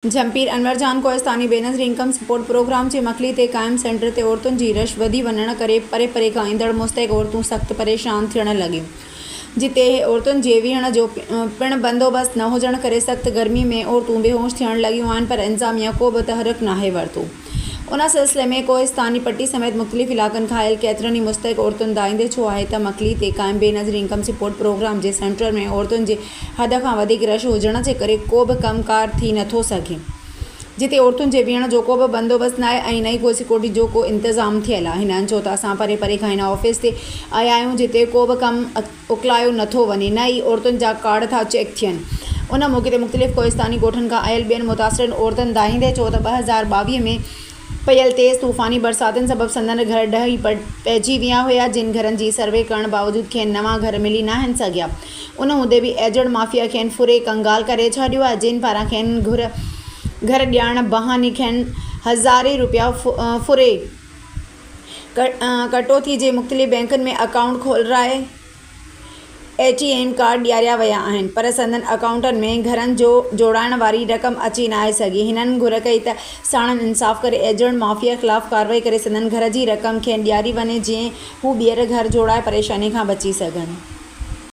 Jhimpir, Anwar Jan Kohistani, Benazir income support programme جي مڪلي تي قائم سينٽر تي عورتن جي رش وڌي وڃڻ ڪري پري پري کان ايندڙ مستحق عورتون سخت پريشان ٿيڻ لڳيون جتي عورتن جي ويهڻ جو پڻ بندوبست نه هجڻ ڪري سخت گرمي ۾ عورتون بيهوش ٿيڻ لڳيون آهن پر انتظاميا ڪو به تحرڪ ناهي ورتو ان سلسلي ۾ ڪوهستاني پٽي سميت مختلف علائقن کان آيل ڪيترن ئي مستحق عورتن دانهيندي ڇو آهي ته مڪلي تي قائم بينظير انڪم سپورٽ پروگرام جي سينٽر ۾ عورتن جي حد کان وڌيڪ رش هجڻ جي ڪري ڪو به ڪم ڪار ٿي نٿو سگهي جتي عورتن جي ويهڻ جو ڪو به بندوبست ناهي ۽ نه ئي ڪو سيڪيورٽي جو ڪو انتظام ٿيل آهي هنن چيو ته اسان پري پري کان هن آفيس تي آيا آهيون جتي ڪو به ڪم اڪلايو نٿو وڃي نه ئي عورتن جا ڪارڊ ٿا چيڪ ٿين. ان موقعي تي مختلف ڪوهستاني ڳوٺن کان آيل ٻين متاثرن عورتن دانهيندي چيو ته 2022 ۾ پيل تيز طوفاني برساتن سبب سندن گهر ڊهي پئجي ويا هيا جن گهرن جي سروي ڪرڻ باوجود کين نوان گهر ملي ناهن سگهيا ان هوندي به ايجنٽ مافيا کين ڦري ڪنگال ڪري ڇڏيو آهي جن پاران کين گهر گهر ڏيارڻ بهاني کين هزارين روپيا ڦري ڪٽوتي جي مختلف بئنڪن ۾ اڪائونٽ کولرائي اي ٽي ايم ڪارڊ ڏياريا ويا آهن پر سندن اڪائونٽن ۾ گهرن جو جوڙائڻ واري رقم اچي ناهي سگهي هنن گهر ڪئي ته ساڻن انصاف ڪري ايجنٽ مافيا خلاف ڪارروائي ڪري سندن گهر جي رقم کين ڏياري وڃي جئين هو ٻيهر گهر جوڙائي پريشاني کان بچي سگهن.